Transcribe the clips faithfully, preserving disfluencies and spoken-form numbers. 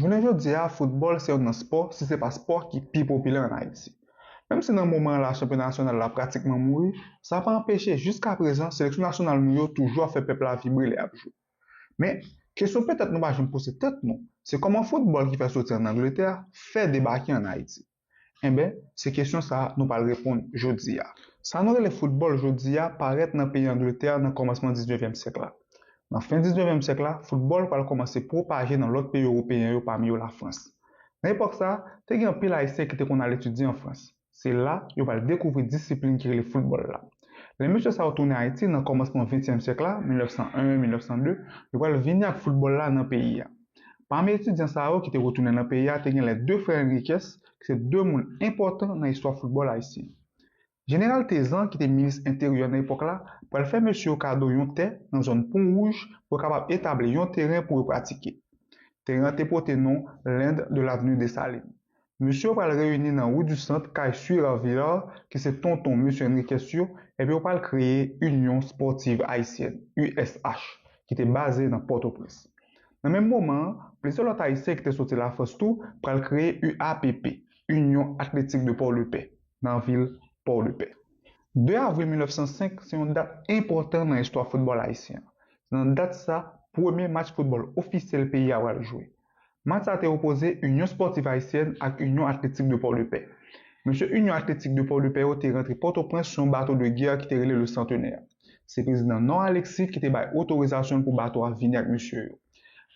Jounen jodi a, foutbòl se youn nan spò, si se pa spò ki pi popilè ann Ayiti. Menm si nan moman an la chanpyona nasyonal la pratikman mouri, sa pa anpeche jiskaprezan seleksyon nasyonal nou yo toujou ap fè pèp la vibre lè y ap jwe. Men, kesyon petèt nou pa janm poze tèt nou, se kòman foutbòl ki fè soti ann Angletè fè debake ann Ayiti? Enben, se kesyon sa a nou pral reponn jodi a. Sa nou rele foutbòl jodi a parèt nan peyi Angletè nan kòmansman diznevyèm syèk la. Nan fen diznevyèm syèk la, foutbòl pral kòmanse pwopaje nan lòt peyi ewopeyen yo, pami yo Lafrans. Nan epòk sa a, te gen anpil Ayisyen ki te konn al etidye an Frans. Se la yo pral dekouvri disiplin ki rele foutbòl la. Lè mesye sa yo tounen Ayiti nan kòmansman ventyèm syèk la, mil nèf san en, mil nèf san de, yo pral vini ak foutbòl la nan peyi a. Pami etidyan sa yo ki te retounen nan peyi a, te gen les deux frères Henriquez, ki se de moun enpòtan nan istwa foutbòl ayisyen. Jeneral Thézan, ki te minis enteryè nan epòk la, pral fè mesye yo kado yon tè nan zòn Pon Wouj pou yo kapab etabli yon teren pou yo pratike. Teren an te pote non Land de l'avenue Dessalines. Mesye yo pral reyini nan Rue du Centre, kay Sieur Villard, ki se tonton mesye Henriquez yo, epi yo pral kreye Union Sportive Haïtienne, U S H, ki te baze nan Pòtoprens. Nan menm moman an, plizyè lòt Ayisyen ki te soti Lafrans tou pral kreye U A P P, Union Athlétique de Port-de-Paix, nan vil Pòdepè. De avril mil nèf san senk se yon dat enpòtan nan istwa foutbòl ayisyen an. Se nan dat sa, premye match foutbòl ofisyèl peyi a pral jwe. Match sa te opoze Union Sportive Haïtienne ak Union Athlétique de Port-de-Paix. Mesye Union Athlétique de Port-de-Paix yo te rantre Pòtoprens sou yon bato de gè ki te rele le Centenaire. Se prezidan Nord Alexis ki te bay otorizasyon pou bato a vini ak mesye yo.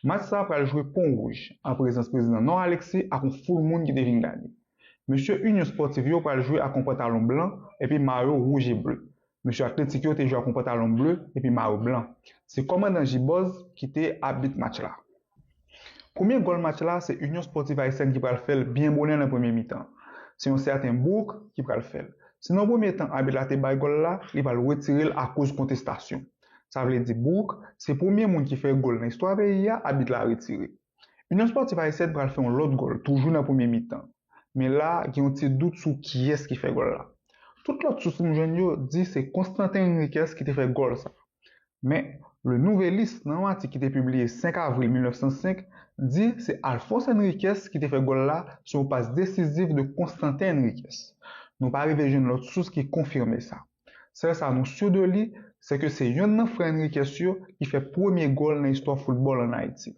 Match sa pral jwe Pon Wouj, an prezans prezidan Nord Alexis ak yon foul moun ki te vin gade. Mesye Union Sportive yo pral jwe ak yon pantalon blan epi mayo wouj e ble. Mesye Atletik yo te jwe ak yon pantalon ble epi mayo blan. Se kòmandan Jibòz ki te abit match la. Premye gòl match la, se Union Sportive Haïtienne ki pral fè l byen bonè nan premye mitan. Se yon sèten Bourque ki pral fè l. Si nan premye tan abit la te bay gòl la, li pral retire l akoz kontestasyon. Sa vle di Bourque se premye moun ki fè gòl nan istwa peyi a, abit la retire. Union Sportive Haïtienne pral fè yon lòt gòl, toujou nan premye mitan. Men la, gen yon ti dout sou kiyès ki fè gòl la. Tout lòt sous m jwenn yo di se Constantin Henriquez ki te fè gòl sa. Men, Le Nouvelliste, nan yon atik ki te pibliye senk avril mil nèf san senk, di se Alphonse Henriquez ki te fè gòl la sou yon pas desizif de Constantin Henriquez. Nou pa rive jwenn lòt sous ki konfime sa. Sèl sa nou si de li, se ke se yonn nan frè Henriquez yo ki fè premye gòl nan istwa foutbòl ann Ayiti.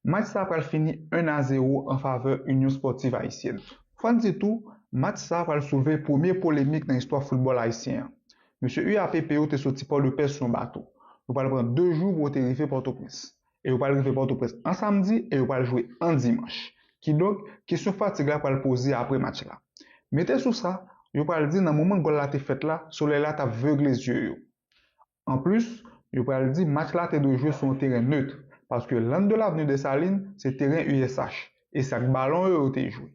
Match sa pral fini un a zéro an favè Union Sportive Haïtienne. Fò n di tou, match sa pral soulve premye polemik nan istwa foutbòl ayisyen an. Mesye U A P P yo te soti Pòdepè sou yon bato. Yo pral pran de jou pou yo te rive Pòtoprens. E yo pral rive Pòtoprens an samdi e yo pral jwe an dimanch. Kidonk, kesyon fatig la pral poze apre match la. Mete sou sa, yo pral di nan moman gòl la te fèt la, solèy la t ap vegle zye yo. Anplis, yo pral di match la te dwe jwe sou yon teren nèt, paske Land de l'avenue Dessalines se teren U S H, e se ak balon yo yo te jwe.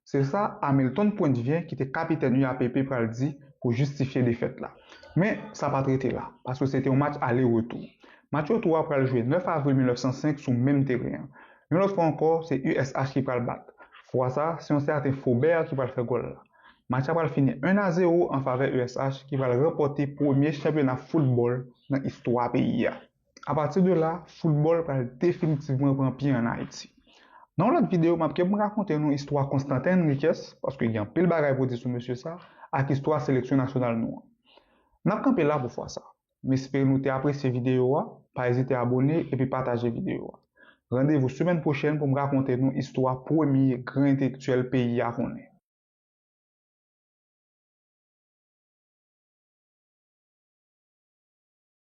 Se sa Hamilton Poitvien, ki te kapitèn U A P P, pral di pou jistifye defèt la. Men, sa pa t rete la, paske se te yon match ale retou. Match retou a pral jwe nèf avril mil nèf san senk sou menm teren an. Yon lòt fwa ankò, se U S H ki pral bat. Fwa sa, se yon sèten Faubert ki pral fè gòl la. Match la pral fini un a zéro an favè U S H ki pral ranpòte premye chanpyona foutbòl nan istwa peyi a. Apati de la, foutbòl pral definitivman pran pye ann Ayiti. Nan yon lòt videyo, m ap kenbe rakonte nou istwa Constantin Henriquez, paske gen anpil bagay pou di sou mesye sa, ak istwa seleksyon nasyonal nou an. N ap kanpe la pou fwa sa. M espere nou te apresye videyo a, pa ezite abòne epi pataje videyo a. Randevou semèn pwochèn pou m rakonte nou istwa premye gran entelektyèl peyi a konnen.